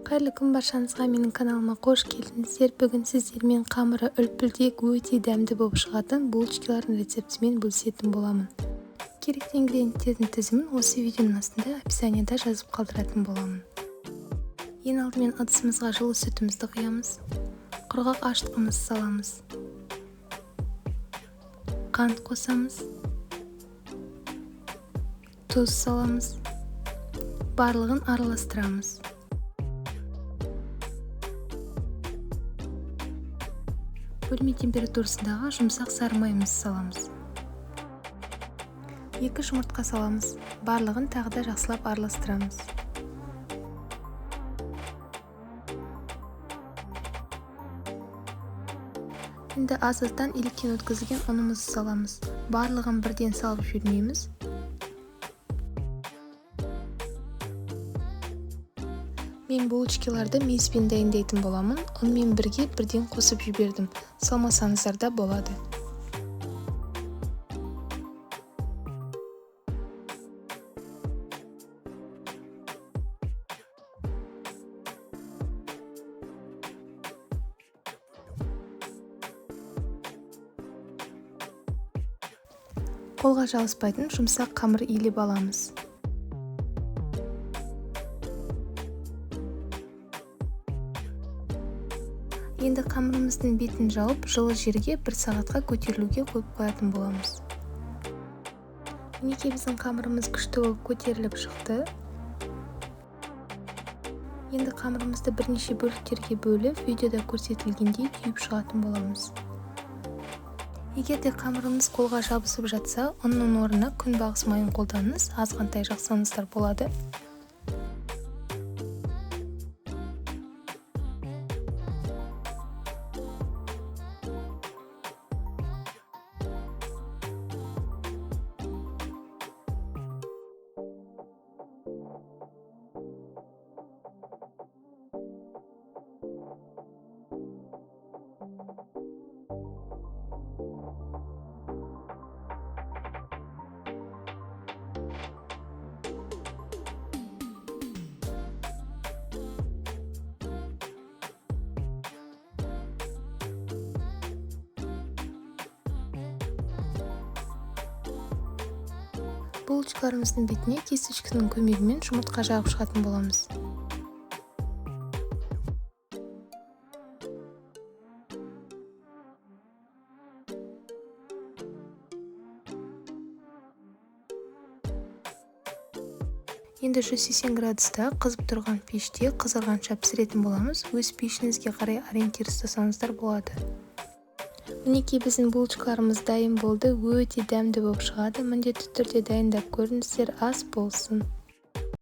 Қайырлы күн баршаңызға, менің каналыма қош келдіңіздер. Бүгін сіздермен қамыры үлпілдек, өте дәмді болып шығатын булочкалардың рецептімен бөлісетін боламын. Керекті ингредиенттердің тізімін осы видеоның астында описанияда жазып қалдыратын боламын. Ең алдымен ыдысымызға жылы сүтімізді құямыз, құрғақ ашытқымызды саламыз, қант қосамыз, тұз саламыз, барлығын араластырамыз. Бөлме температурасындағы жұмсақ сары майымызды саламыз. 2 жұмыртқа саламыз. Барлығын тағы да жақсылап араластырамыз. Енді аз-аздан електен өткізілген ұнымызды саламыз. Барлығын бірден салып жібермейміз. Мен булочкаларды мейіспен дайындайтын боламын. Ұнмен бірге бірден қосып жібердім. Салмасаңыздар да болады. Қолға жабыспайтын жұмсақ қамыр илеп аламыз. Енді қамырымыздың бетін жауып, жылы жерге 1 сағатқа көтерілуге қойып қоятын боламыз. Мінекей біздің қамырымыз күшті болып көтеріліп шықты. Енді қамырымызды бірнеше бөліктерге бөліп, видеода көрсетілгендей түйіп шығатын боламыз. Егер де қамырымыз қолға жабысып жатса, ұнның орнына күнбағыс майын қолданыңыз, азғантай жақсаңыздар болады. Булочкаларымыздың бетіне кисточканың көмегімен жұмыртқа жағып шығатын боламыз. Енді 180 градуста қызып тұрған пеште қызарғанша пісіретін боламыз. Өз пешіңізге қарай ориентир ұстасаңыздар болады. Мінекей біздің булочкаларымыз дайын болды, өте дәмді болып шығады. Міндетті түрде дайындап көріңіздер, ас болсын.